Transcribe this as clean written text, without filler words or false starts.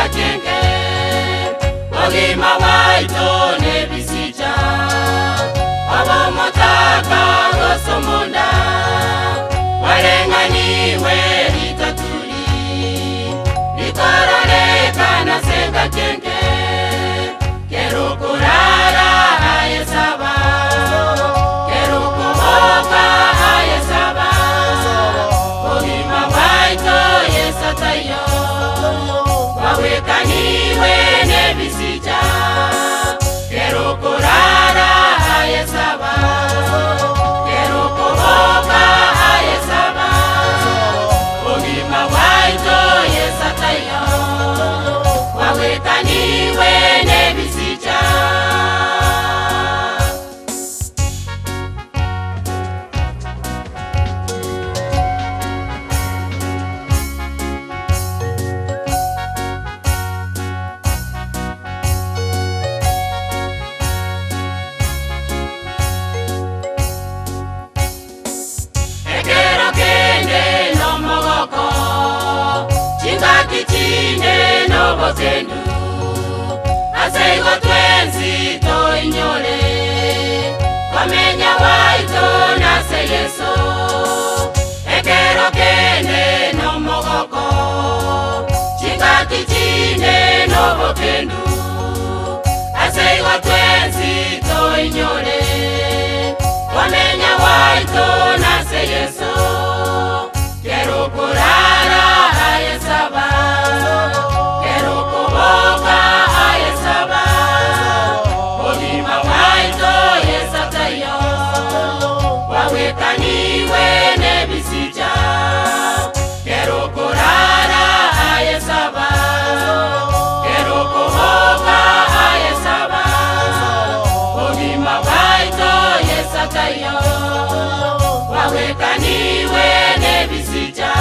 sengakienge, Bogima bwaito nebisicha, Obomotaka gose omonda, Bwareng'aniwe ritaturi, Rikororekana sengakienge, Kerokorara ayesaba, Kerokoboka ayesaba, Bogima bwaito Yesu ataiyo, Bawekaniwe nebisicha, Kerokorara ayesaba, Kerokoboka ayesaba, Bogima bwaito Yesu ataiyo, Bawekaniwe nebisicha. Ekero kende nomogoko, chingaki chinde nobokendu, ase igo twensi toinyore, komenya gwaito nase Yeso. Ekero kende nomogoko, chingaki chinde nobokendu, ase igo twensi toinyore, komenya gwaito nase Yeso. Kerokorara ayesaba, kerokoboka ayesaba, bogima bwaito Yesu ataiyo, bwawekaniwe nebisicha. Kerokorara ayesaba, kerokoboka ayesaba, bogima bwaito Yesu ataiyo, bwawekaniwe nebisicha.